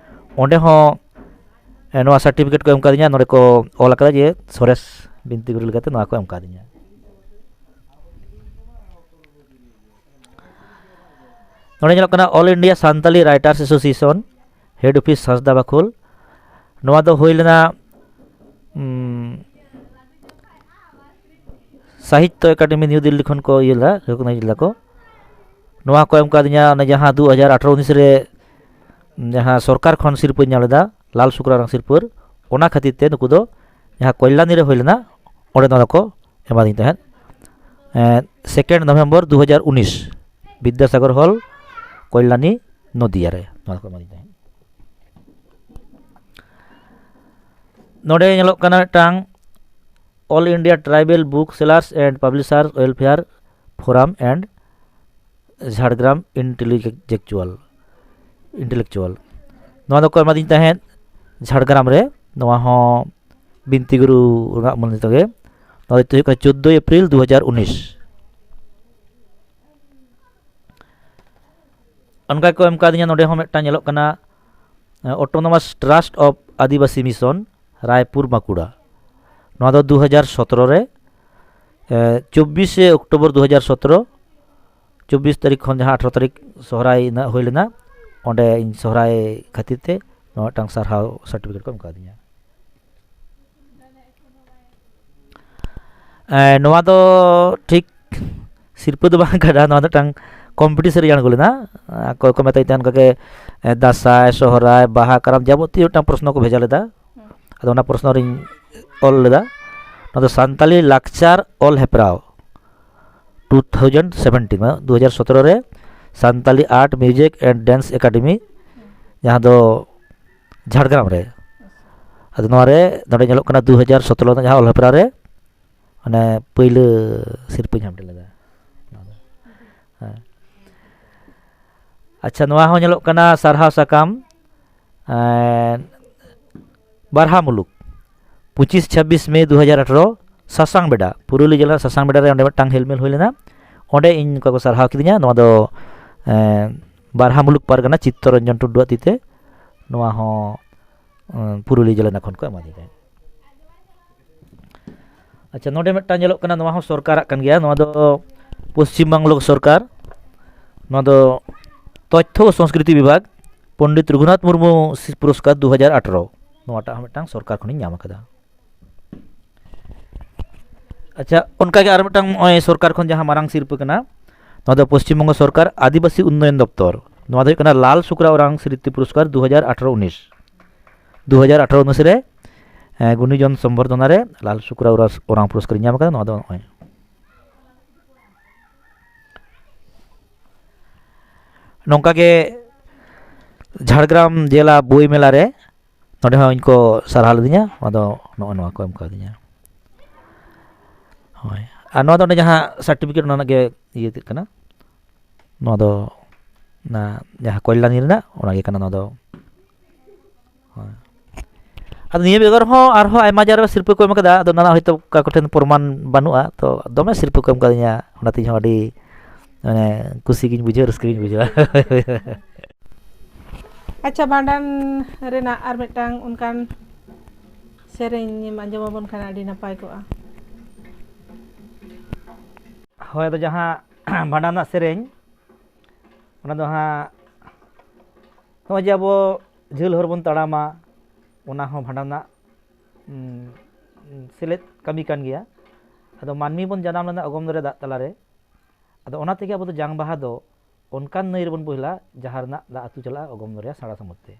ᱚᱸᱰᱮ ᱦᱚᱸ, ᱮ, ᱱᱚᱣᱟ certificate ᱠᱚ ᱮᱢ ᱠᱟᱫᱤᱧᱟ᱾ ᱱᱚᱰᱮ ᱠᱚ ᱚᱞ ᱟᱠᱟᱫᱟ ᱡᱮ ᱥᱚᱨᱮᱥ ᱵᱤᱱᱛᱤ ᱜᱩᱨᱩ ᱞᱮᱠᱟᱛᱮ ᱱᱚᱣᱟ ᱠᱚ ᱮᱢ ᱠᱟᱫᱤᱧᱟ᱾ ᱱᱚᱰᱮ ᱧᱮᱞᱚᱜ ᱠᱟᱱᱟ All India Santali Writers Association, head office ᱦᱟᱸᱥᱫᱟ ᱵᱟᱠᱷᱳᱞ᱾ ᱱᱚᱣᱟ ᱫᱚ ᱦᱩᱭ ᱞᱮᱱᱟ, ᱩᱢ, ᱥᱟᱦᱤᱛᱛᱚ ᱮᱠᱟᱰᱮᱢᱤ ᱱᱤᱭᱩ ᱫᱤᱞᱞᱤ ᱠᱷᱚᱱ ᱠᱚ ᱤᱭᱟᱹ ᱞᱮᱫᱟ, recognize ᱞᱮᱫᱟ ᱠᱚ᱾ ᱱᱚᱣᱟ ᱠᱚ ᱮᱢ ᱠᱟᱫᱤᱧᱟ ᱚᱱᱮ ᱡᱟᱦᱟᱸ ᱫᱩ ᱦᱟᱡᱟᱨ ᱟᱴᱷᱨᱚ ᱩᱱᱤᱥ ᱨᱮ ᱡᱟᱦᱟᱸ ᱥᱚᱨᱠᱟᱨ ᱠᱷᱚᱱ ᱥᱤᱨᱯᱟᱹᱧ ᱧᱟᱢ ᱞᱮᱫᱟ, ᱞᱟᱞ ᱥᱩᱠᱨᱟᱨᱟᱝ ᱥᱤᱨᱯᱟᱹ, ᱚᱱᱟ ᱠᱷᱟᱹᱛᱤᱨ ᱛᱮ ᱱᱩᱠᱩ ᱫᱚ ᱡᱟᱦᱟᱸ ᱠᱚᱞᱭᱟᱱᱤ ᱨᱮ ᱦᱩᱭ ᱞᱮᱱᱟ, ᱚᱸᱰᱮ ᱱᱚᱣᱟ ᱫᱚᱠᱚ ᱮᱢᱟᱫᱤᱧ ᱛᱟᱦᱮᱸᱫ᱾ ᱮᱸ, second November ᱫᱩ ᱦᱟᱡᱟᱨ ᱩᱱᱤᱥ, ᱵᱤᱫᱽᱫᱟᱥᱟᱜᱚᱨ ᱦᱚᱞ, ᱠᱚᱞᱭᱟᱱᱤ, ᱱᱚᱫᱤᱭᱟ ᱨᱮ ᱱᱚᱣᱟ ᱫᱚᱠᱚ ᱮᱢᱟᱫᱤᱧ ᱛᱟᱦᱮᱸᱫ᱾ ᱱᱚᱰᱮ ᱧᱮᱞᱚᱜ ᱠᱟᱱᱟ ᱢᱤᱫᱴᱟᱝ All India Tribal Book Sellers and Publishers Welfare Forum and Jhargram Intellectual, Intellectual᱾ ᱱᱚᱣᱟ ᱫᱚᱠᱚ ᱮᱢᱟᱫᱤᱧ ᱛᱟᱦᱮᱸᱫ ᱡᱷᱟᱲᱜᱨᱟᱢ ᱨᱮ᱾ ᱱᱚᱣᱟ ᱦᱚᱸ ᱵᱤᱱᱛᱤ ᱜᱩᱨᱩ ᱨᱮᱱᱟᱜ ᱢᱚᱱᱮ ᱛᱮᱜᱮ᱾ ᱱᱚᱣᱟ ᱫᱚ ᱦᱩᱭᱩᱜ ᱠᱟᱱᱟ ᱪᱳᱫᱽᱫᱳᱭ ᱮᱯᱨᱤᱞ ᱫᱩ ᱦᱟᱡᱟᱨ ᱩᱱᱤᱥ᱾ ᱚᱱᱠᱟ ᱜᱮᱠᱚ ᱮᱢ ᱠᱟᱣᱫᱤᱧᱟ᱾ ᱱᱚᱰᱮ ᱦᱚᱸ ᱢᱤᱫᱴᱟᱝ ᱧᱮᱞᱚᱜ ᱠᱟᱱᱟ, autonomous trust of Adivasi mission Raipur Bankura. ᱱᱚᱣᱟ ᱫᱚ ᱫᱩ ᱦᱟᱡᱟᱨ ᱥᱚᱛᱨᱚ ᱨᱮ, ᱮ, ᱪᱚᱵᱵᱤᱥᱮ ᱚᱠᱴᱳᱵᱚᱨ ᱫᱩ ᱦᱟᱡᱟᱨ ᱥᱚᱛᱨᱚ, ᱪᱚᱵᱵᱤᱥ ᱛᱟᱹᱨᱤᱠᱷ ᱠᱷᱚᱱ ᱡᱟᱦᱟᱸ ᱟᱴᱷᱨᱚ ᱛᱟᱹᱨᱤᱠᱷ ᱥᱚᱦᱨᱟᱭ ᱤᱱᱟᱹᱜ ᱦᱩᱭ ᱞᱮᱱᱟ, ᱚᱸᱰᱮ ᱤᱧ ᱥᱚᱦᱨᱟᱭ ᱠᱷᱟᱹᱛᱤᱨ ᱛᱮ ᱱᱚᱣᱟ ᱢᱤᱫᱴᱟᱝ ᱥᱟᱨᱦᱟᱣ ᱥᱟᱨᱴᱤᱯᱷᱤᱠᱮᱴ ᱠᱚ ᱮᱢ ᱠᱟᱣᱫᱤᱧᱟ᱾ ᱮ, ᱱᱚᱣᱟ ᱫᱚ ᱴᱷᱤᱠ ᱥᱤᱨᱯᱟᱹ ᱫᱚ ᱵᱟᱝ ᱠᱟᱱᱟ, ᱱᱚᱣᱟ ᱫᱚ ᱢᱤᱫᱴᱟᱝ ᱠᱚᱢᱯᱤᱴᱤᱥᱚᱱ ᱨᱮ ᱟᱬᱜᱚ ᱞᱮᱱᱟ᱾ ᱚᱠᱚᱭ ᱠᱚ ᱢᱮᱛᱟᱹᱧ ᱛᱟᱦᱮᱱ ᱚᱱᱠᱟᱜᱮ, ᱮ, ᱫᱟᱸᱥᱟᱭ, ᱥᱚᱦᱨᱟᱭ, ᱵᱟᱦᱟ, ᱠᱟᱨᱟᱢ ᱡᱟᱵᱚᱛᱤᱭᱚ ᱢᱤᱫᱴᱟᱝ ᱯᱨᱚᱥᱱᱚ ᱠᱚ ᱵᱷᱮᱡᱟ ᱞᱮᱫᱟ᱾ ᱟᱫᱚ ᱚᱱᱟ ᱯᱨᱚᱥᱱᱚ ᱨᱤᱧ ᱚᱞ ᱞᱮᱫᱟ᱾ ᱱᱚᱣᱟ ᱫᱚ ᱥᱟᱱᱛᱟᱞᱤ ᱞᱟᱠᱪᱟᱨ ᱚᱞ ᱦᱮᱯᱨᱟᱣ ᱴᱩ ᱛᱷᱟᱣᱡᱮᱱᱰ ᱥᱮᱵᱷᱮᱱᱴᱤᱱ, ᱢᱟᱱᱮ ᱫᱩ ᱦᱟᱡᱟᱨ ᱥᱚᱛᱨᱚ ᱨᱮ Santali art, music and dance academy, ᱡᱟᱦᱟᱸ ᱫᱚ ᱡᱷᱟᱲᱜᱨᱟᱢ ᱨᱮ᱾ ᱟᱫᱚ ᱱᱚᱣᱟ ᱨᱮ ᱱᱚᱰᱮ ᱧᱮᱞᱚᱜ ᱠᱟᱱᱟ ᱫᱩ ᱦᱟᱡᱟᱨ ᱥᱚᱛᱨᱚ ᱨᱮᱱᱟᱜ ᱡᱟᱦᱟᱸ ᱚᱞ ᱦᱮᱯᱨᱟᱣ ᱨᱮ ᱢᱟᱱᱮ ᱯᱳᱭᱞᱳ ᱥᱤᱨᱯᱟᱹᱧ ᱦᱟᱢᱮᱴ ᱞᱮᱫᱟ᱾ ᱦᱮᱸ᱾ ᱟᱪᱪᱷᱟ, ᱱᱚᱣᱟ ᱦᱚᱸ ᱧᱮᱞᱚᱜ ᱠᱟᱱᱟ ᱥᱟᱨᱦᱟᱣ ᱥᱟᱠᱟᱢ, ᱮᱸ, ᱵᱟᱨᱦᱟ ᱢᱩᱞᱩᱠ, ᱯᱚᱸᱪᱤᱥ ᱪᱷᱟᱵᱵᱤᱥ ᱢᱮ ᱫᱩ ᱦᱟᱡᱟᱨ ᱟᱴᱷᱨᱚ, ᱥᱟᱥᱟᱝ ᱵᱮᱰᱟ, ᱯᱩᱨᱩᱞᱤᱭᱟᱹ ᱡᱮᱞᱟ ᱥᱟᱥᱟᱝ ᱵᱮᱰᱟ ᱨᱮ ᱚᱸᱰᱮ ᱢᱤᱫᱴᱟᱝ ᱦᱮᱞᱢᱮᱞ ᱦᱩᱭ ᱞᱮᱱᱟ᱾ ᱚᱸᱰᱮ ᱤᱧ ᱚᱱᱠᱟ ᱠᱚ ᱥᱟᱨᱦᱟᱣ ᱠᱤᱫᱤᱧᱟ᱾ ᱱᱚᱣᱟ ᱫᱚ, ᱮᱸ, ᱵᱟᱨᱦᱟ ᱢᱩᱞᱩᱠ ᱯᱟᱨᱜᱟᱱᱟ ᱪᱤᱛᱛᱚᱨᱚᱧᱡᱚᱱ ᱴᱩᱰᱩᱣᱟᱜ ᱛᱤᱛᱮ᱾ ᱱᱚᱣᱟ ᱦᱚᱸ, ᱮᱸ, ᱯᱩᱨᱩᱞᱤᱭᱟᱹ ᱡᱮᱞᱟ ᱠᱷᱚᱱ ᱠᱚ ᱮᱢᱟᱫᱤᱧ ᱛᱟᱦᱮᱸᱫ᱾ ᱟᱪᱪᱷᱟ, ᱱᱚᱰᱮ ᱢᱤᱫᱴᱟᱝ ᱧᱮᱞᱚᱜ ᱠᱟᱱᱟ, ᱱᱚᱣᱟ ᱦᱚᱸ ᱥᱚᱨᱠᱟᱨᱟᱜ ᱠᱟᱱ ᱜᱮᱭᱟ᱾ ᱱᱚᱣᱟ ᱫᱚ ᱯᱚᱥᱪᱤᱢ ᱵᱟᱝᱞᱟ ᱥᱚᱨᱠᱟᱨ, ᱱᱚᱣᱟ ᱫᱚ ᱛᱚᱛᱛᱷᱚ ᱳ ᱥᱚᱝᱥᱠᱨᱤᱛᱤ ᱵᱤᱵᱷᱟᱜᱽ, ᱯᱚᱱᱰᱤᱛ ᱨᱚᱜᱷᱩᱱᱟᱛᱷ ᱢᱩᱨᱢᱩ ᱥᱤ-, ᱯᱩᱨᱚᱥᱠᱟᱨ ᱫᱩ ᱦᱟᱡᱟᱨ ᱟᱴᱷᱨᱚ, ᱱᱚᱣᱟᱴᱟᱜ ᱦᱚᱸ ᱢᱤᱫᱴᱟᱝ ᱥᱚᱨᱠᱟᱨ ᱠᱷᱚᱱᱤᱧ ᱧᱟᱢ ᱟᱠᱟᱫᱟ᱾ ᱟᱪᱪᱷᱟ, ᱚᱱᱠᱟᱜᱮ ᱟᱨ ᱢᱤᱫᱴᱟᱝ ᱱᱚᱜᱼᱚᱭ ᱥᱚᱨᱠᱟᱨ ᱠᱷᱚᱱ ᱡᱟᱦᱟᱸ ᱢᱟᱨᱟᱝ ᱥᱤᱨᱯᱟᱹ ᱠᱟᱱᱟ, ᱱᱚᱣᱟ ᱫᱚ ᱯᱚᱥᱪᱤᱢ ᱵᱚᱝᱜᱚ ᱥᱚᱨᱠᱟᱨ ᱟᱹᱫᱤᱵᱟᱹᱥᱤ ᱩᱱᱱᱚᱭᱚᱱ ᱫᱚᱯᱛᱚᱨ, ᱱᱚᱣᱟ ᱫᱚ ᱦᱩᱭᱩᱜ ᱠᱟᱱᱟ ᱞᱟᱞ ᱥᱩᱠᱨᱟ ᱳᱨᱟᱝ ᱥᱨᱤᱛᱤ ᱯᱩᱨᱚᱥᱠᱟᱨ ᱫᱩ ᱦᱟᱡᱟᱨ ᱟᱴᱷᱨᱚ ᱩᱱᱤᱥ᱾ ᱫᱩ ᱦᱟᱡᱟᱨ ᱟᱴᱷᱨᱚ ᱩᱱᱤᱥ ᱨᱮ, ᱮ, ᱜᱩᱱᱤᱡᱚᱱ ᱥᱚᱢᱵᱚᱨᱫᱷᱚᱱᱟ ᱨᱮ ᱞᱟᱞ ᱥᱩᱠᱨᱟ ᱳᱨᱟᱥ-, ᱳᱨᱟᱝ ᱯᱩᱨᱚᱥᱠᱟᱨ ᱤᱧ ᱧᱟᱢ ᱟᱠᱟᱫᱟ᱾ ᱱᱚᱣᱟ ᱫᱚ ᱱᱚᱜᱼᱚᱭ ᱱᱚᱝᱠᱟ ᱜᱮ ᱡᱷᱟᱲᱜᱨᱟᱢ ᱡᱮᱞᱟ ᱵᱳᱭ ᱢᱮᱞᱟ ᱨᱮ, ᱱᱚᱰᱮ ᱦᱚᱸ ᱤᱧ ᱠᱚ ᱥᱟᱨᱦᱟᱣ ᱞᱤᱫᱤᱧᱟ᱾ ᱱᱚᱣᱟ ᱫᱚ ᱱᱚᱜᱼᱚ ᱱᱚᱣᱟ ᱠᱚ ᱮᱢ ᱠᱟᱣᱫᱤᱧᱟ᱾ ᱦᱳᱭ, ᱟᱨ ᱱᱚᱣᱟ ᱫᱚ ᱚᱸᱰᱮ ᱡᱟᱦᱟᱸ ᱥᱟᱨᱴᱤᱯᱷᱤᱠᱮᱴ, ᱚᱱᱟ ᱨᱮᱱᱟᱜ ᱜᱮ ᱤᱭᱟᱹ ᱠᱟᱱᱟ᱾ ᱱᱚᱣᱟ ᱫᱚ ᱚᱱᱟ ᱡᱟᱦᱟᱸ ᱠᱚᱞᱭᱟᱱᱤ ᱨᱮᱱᱟᱜ, ᱚᱱᱟ ᱜᱮ ᱠᱟᱱᱟ ᱱᱚᱣᱟ ᱫᱚ᱾ ᱦᱳᱭ᱾ ᱟᱫᱚ ᱱᱤᱭᱟᱹ ᱵᱮᱜᱚᱨ ᱦᱚᱸ ᱟᱨᱦᱚᱸ ᱟᱭᱢᱟ ᱡᱟᱭᱜᱟ ᱨᱮ ᱥᱤᱨᱯᱟᱹ ᱠᱚ ᱮᱢ ᱠᱟᱫᱟ, ᱟᱫᱚ ᱚᱱᱟ ᱦᱚᱭᱛᱳ ᱚᱠᱟ ᱠᱚᱴᱷᱮᱱ ᱯᱨᱚᱢᱟᱱ ᱵᱟᱹᱱᱩᱜᱼᱟ, ᱛᱚ ᱫᱚᱢᱮ ᱥᱤᱨᱯᱟᱹ ᱠᱚ ᱮᱢ ᱠᱟᱫᱤᱧᱟ, ᱚᱱᱟᱛᱮ ᱤᱧ ᱦᱚᱸ ᱟᱹᱰᱤ, ᱢᱟᱱᱮ, ᱠᱩᱥᱤ ᱜᱤᱧ ᱵᱩᱡᱷᱟᱹᱣᱟ, ᱨᱟᱹᱥᱠᱟᱹ ᱜᱤᱧ ᱵᱩᱡᱷᱟᱹᱣᱟ᱾ ᱟᱪᱪᱷᱟ, ᱵᱷᱟᱸᱰᱟᱱ ᱨᱮᱱᱟᱜ ᱟᱨ ᱢᱤᱫᱴᱟᱝ ᱚᱱᱠᱟᱱ ᱥᱮᱨᱮᱧ ᱮᱢ ᱟᱸᱡᱚᱢ ᱟᱵᱚᱱ ᱠᱷᱟᱱ ᱟᱹᱰᱤ ᱱᱟᱯᱟᱭ ᱠᱚᱜᱼᱟ᱾ ᱦᱳᱭ, ᱟᱫᱚ ᱡᱟᱦᱟᱸ ᱵᱷᱟᱸᱰᱟᱱ ᱨᱮᱱᱟᱜ ᱥᱮᱨᱮᱧ, ᱚᱱᱟ ᱫᱚ ᱦᱟᱸᱜ ᱱᱚᱜᱼᱚᱭ ᱡᱮ ᱟᱵᱚ ᱡᱷᱟᱹᱞ ᱦᱚᱨ ᱵᱚᱱ ᱛᱟᱲᱟᱢᱟ, ᱚᱱᱟ ᱦᱚᱸ ᱵᱷᱟᱸᱰᱟᱱ ᱨᱮᱱᱟᱜ, ᱩᱸ, ᱥᱮᱞᱮᱫ ᱠᱟᱹᱢᱤ ᱠᱟᱱ ᱜᱮᱭᱟ᱾ ᱟᱫᱚ ᱢᱟᱹᱱᱢᱤ ᱵᱚᱱ ᱡᱟᱱᱟᱢ ᱞᱮᱱᱟ ᱚᱜᱚᱢ ᱫᱚᱨᱭᱟ ᱫᱟᱜ ᱛᱟᱞᱟᱨᱮ, ᱟᱫᱚ ᱚᱱᱟ ᱛᱮᱜᱮ ᱟᱵᱚ ᱫᱚ ᱡᱟᱝ ᱵᱟᱦᱟ ᱫᱚ ᱚᱱᱠᱟᱱ ᱱᱟᱹᱭ ᱨᱮᱵᱚᱱ ᱵᱚᱦᱮᱞᱟ, ᱡᱟᱦᱟᱸ ᱨᱮᱱᱟᱜ ᱫᱟᱜ ᱟᱹᱛᱩ ᱪᱟᱞᱟᱜᱼᱟ ᱚᱜᱚᱢ ᱫᱚᱨᱭᱟ ᱥᱟᱬᱟ ᱥᱟᱹᱢᱩᱫ ᱛᱮ᱾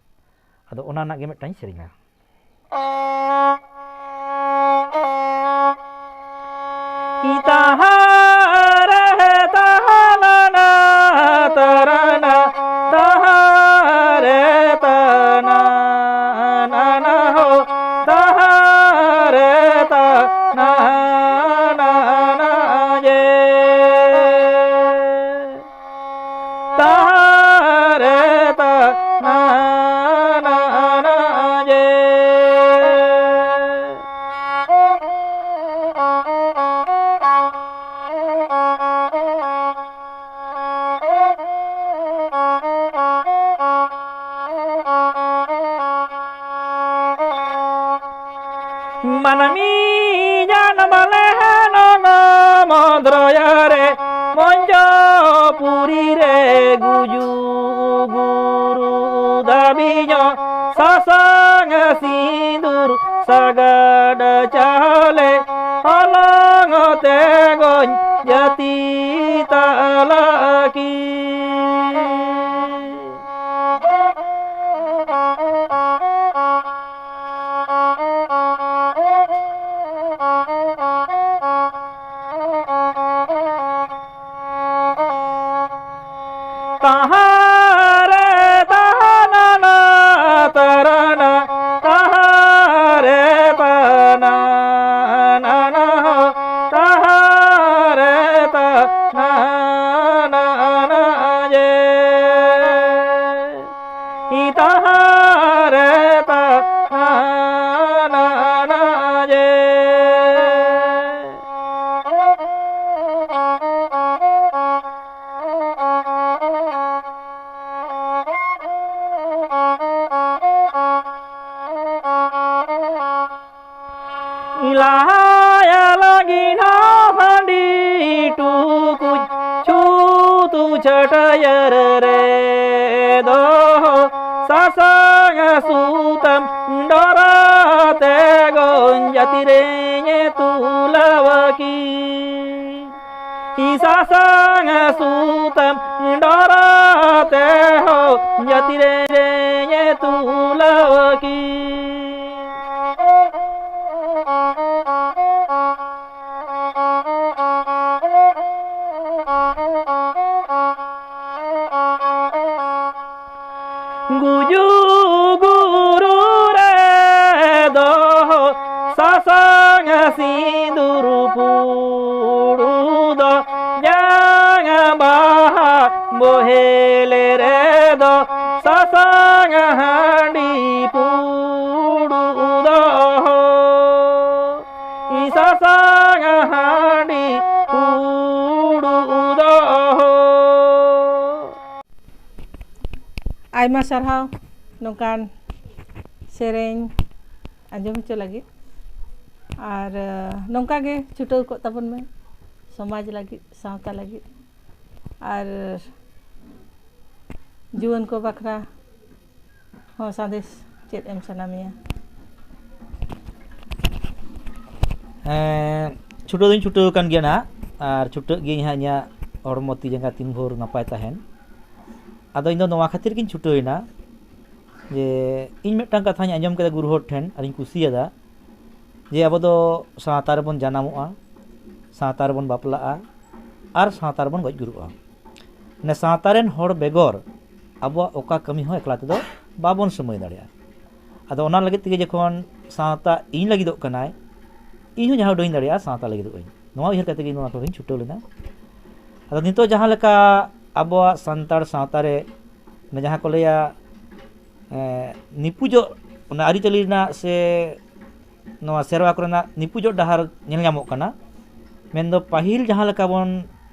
ᱟᱫᱚ ᱚᱱᱟ ᱨᱮᱱᱟᱜ ᱜᱮ ᱢᱤᱫᱴᱟᱝ ᱤᱧ ᱥᱮᱨᱮᱧᱟ᱾ ᱢᱟᱹᱱᱢᱤ ᱡᱟᱱᱟᱢ ᱞᱮᱱ ᱚᱜᱚᱢ ᱫᱚᱨᱭᱟ ᱨᱮ, ᱢᱚᱧᱡᱚᱯᱩᱨᱤ ᱨᱮ ᱜᱩᱡᱩ ᱜᱩᱨᱩ ᱫᱟᱹᱵᱤ ᱧᱚᱜ, ᱥᱟᱥᱟᱝ ᱥᱤᱸᱫᱩᱨ ᱥᱟᱜᱟᱫ ᱪᱟᱣᱞᱮ, ᱦᱚᱞᱚᱝ ᱛᱮ ᱜᱚᱡ ᱡᱟᱹᱛᱤ ᱛᱟᱞᱟ ᱠᱤ᱾ ᱛᱟᱦᱟᱨᱮ ᱛᱟᱦᱟᱱᱟᱱᱟ ᱛᱟᱨᱟᱱᱟ, ᱛᱟᱦᱟᱨᱮ ᱛᱟᱱᱟᱱᱟ ᱦᱚ, ᱛᱟᱦᱟᱨᱮ ᱛᱟᱱᱟᱱᱟ ᱡᱮ᱾ ᱤᱛᱟᱦᱟᱨᱮ ᱛᱟᱦᱟᱱᱟᱱᱟ ᱡᱮ᱾ ᱞᱟᱦᱟᱭᱟ ᱞᱟᱹᱜᱤᱫ ᱦᱚᱸ ᱦᱟᱺᱰᱤ ᱴᱩᱠᱩᱡ ᱪᱷᱩᱛᱩ ᱪᱷᱟᱹᱴᱭᱟᱹᱨ ᱨᱮ ᱫᱚᱦᱚ ᱥᱟᱥᱟᱝ ᱥᱩᱛᱟᱹᱢ ᱰᱚᱨᱟᱛᱮ ᱜᱚᱧᱡᱟᱹᱛᱤ ᱨᱮᱧ ᱛᱩᱞᱟᱹᱣ ᱠᱤ᱾ ᱥᱟᱥᱟᱝ ᱥᱩᱛᱟᱹᱢ ᱰᱚᱨᱟᱛᱮ ᱦᱚᱸ ᱡᱟᱹᱛᱤ ᱨᱮᱧ ᱛᱩᱞᱟᱹᱣ ᱠᱤ᱾ ᱜᱩᱡᱩ ᱜᱩᱨᱩ ᱨᱮ ᱫᱚ ᱥᱟᱥᱟᱝ ᱥᱤᱸᱫᱩᱨ ᱯᱩᱲᱩ ᱫᱚ ᱡᱟᱝ ᱵᱟᱦᱟ ᱵᱚᱦᱮᱞ ᱨᱮ ᱫᱚ ᱥᱟᱥᱟᱝ ᱦᱟᱺᱰᱤ ᱯᱩᱲᱩ ᱫᱚ ᱥᱟᱥᱟᱝ ᱦᱟᱺᱰᱤ ᱯᱩᱲᱩ ᱫᱚ᱾ ᱟᱭᱢᱟ ᱥᱟᱨᱦᱟᱣ ᱱᱚᱝᱠᱟᱱ ᱥᱮᱨᱮᱧ ᱟᱸᱡᱚᱢ ᱦᱚᱪᱚ ᱞᱟᱹᱜᱤᱫ᱾ ᱟᱨ ᱱᱚᱝᱠᱟ ᱜᱮ ᱪᱷᱩᱴᱟᱹᱣ ᱠᱚᱜ ᱛᱟᱵᱚᱱ ᱢᱮ ᱥᱚᱢᱟᱡᱽ ᱞᱟᱹᱜᱤᱫ, ᱥᱟᱶᱛᱟ ᱞᱟᱹᱜᱤᱫ᱾ ᱟᱨ ᱡᱩᱣᱟᱹᱱ ᱠᱚ ᱵᱟᱠᱷᱨᱟ ᱦᱚᱸ ᱥᱟᱸᱫᱮᱥ ᱪᱮᱫ ᱮᱢ ᱥᱟᱱᱟ ᱢᱮᱭᱟ? ᱦᱮᱸ, ᱪᱷᱩᱴᱟᱹᱣ ᱫᱚᱧ ᱪᱷᱩᱴᱟᱹᱣ ᱟᱠᱟᱱ ᱜᱮᱭᱟ ᱱᱟᱦᱟᱜ, ᱟᱨ ᱪᱷᱩᱴᱟᱹᱜ ᱜᱤᱭᱟᱹᱧ ᱦᱟᱸᱜ ᱤᱧᱟᱹᱜ ᱦᱚᱲᱢᱚ ᱛᱤ ᱡᱟᱸᱜᱟ ᱛᱤᱱ ᱵᱷᱳᱨ ᱱᱟᱯᱟᱭ ᱛᱟᱦᱮᱱ᱾ ᱟᱫᱚ ᱤᱧ ᱫᱚ ᱱᱚᱣᱟ ᱠᱷᱟᱹᱛᱤᱨ ᱜᱤᱧ ᱪᱷᱩᱴᱟᱹᱣ ᱮᱱᱟ ᱡᱮ ᱤᱧ ᱢᱤᱫᱴᱟᱝ ᱠᱟᱛᱷᱟᱧ ᱟᱸᱡᱚᱢ ᱠᱮᱫᱟ ᱜᱩᱨᱩ ᱦᱚᱲ ᱴᱷᱮᱱ, ᱟᱨᱤᱧ ᱠᱩᱥᱤᱭᱟᱫᱟ ᱡᱮ ᱟᱵᱚ ᱫᱚ ᱥᱟᱶᱛᱟ ᱨᱮᱵᱚᱱ ᱡᱟᱱᱟᱢᱚᱜᱼᱟ, ᱥᱟᱶᱛᱟ ᱨᱮᱵᱚᱱ ᱵᱟᱯᱞᱟᱜᱼᱟ, ᱟᱨ ᱥᱟᱶᱛᱟ ᱨᱮᱵᱚᱱ ᱜᱚᱡ ᱜᱩᱨᱩᱜᱼᱟ᱾ ᱢᱟᱱᱮ ᱥᱟᱶᱛᱟ ᱨᱮᱱ ᱦᱚᱲ ᱵᱮᱜᱚᱨ ᱟᱵᱚᱣᱟᱜ ᱚᱠᱟ ᱠᱟᱹᱢᱤ ᱦᱚᱸ ᱮᱠᱞᱟ ᱛᱮᱫᱚ ᱵᱟᱵᱚᱱ ᱥᱟᱹᱢᱟᱹᱭ ᱫᱟᱲᱮᱭᱟᱜᱼᱟ᱾ ᱟᱫᱚ ᱚᱱᱟ ᱞᱟᱹᱜᱤᱫ ᱛᱮᱜᱮ ᱡᱚᱠᱷᱚᱱ ᱥᱟᱶᱛᱟ ᱤᱧ ᱞᱟᱹᱜᱤᱫᱚᱜ ᱠᱟᱱᱟᱭ, ᱤᱧ ᱦᱚᱸ ᱡᱟᱦᱟᱸ ᱩᱰᱟᱹᱝ ᱤᱧ ᱫᱟᱲᱮᱭᱟᱜᱼᱟ ᱥᱟᱶᱛᱟ ᱞᱟᱹᱜᱤᱫᱚᱜ ᱟᱹᱧ, ᱱᱚᱣᱟ ᱩᱭᱦᱟᱹᱨ ᱠᱟᱛᱮ ᱜᱮ ᱤᱧ ᱱᱚᱣᱟ ᱠᱚᱨᱮᱧ ᱪᱷᱩᱴᱟᱹᱣ ᱞᱮᱱᱟ᱾ ᱟᱫᱚ ᱱᱤᱛᱚᱜ ᱡᱟᱦᱟᱸ ᱞᱮᱠᱟ ᱟᱵᱚᱣᱟᱜ ᱥᱟᱱᱛᱟᱲ ᱥᱟᱶᱛᱟ ᱨᱮ ᱚᱱᱮ ᱡᱟᱦᱟᱸ ᱠᱚ ᱞᱟᱹᱭᱟ, ᱮᱸ, ᱱᱤᱯᱩᱡᱚᱜ, ᱚᱱᱟ ᱟᱹᱨᱤᱪᱟᱹᱞᱤ ᱨᱮᱱᱟᱜ ᱥᱮ ᱱᱚᱣᱟ ᱥᱮᱨᱣᱟ ᱠᱚᱨᱮᱱᱟᱜ ᱱᱤᱯᱩᱡᱚᱜ ᱰᱟᱦᱟᱨ ᱧᱮᱞ ᱧᱟᱢᱚᱜ ᱠᱟᱱᱟ᱾ ᱢᱮᱱᱫᱚ ᱯᱟᱹᱦᱤᱞ ᱡᱟᱦᱟᱸ ᱞᱮᱠᱟ ᱵᱚᱱ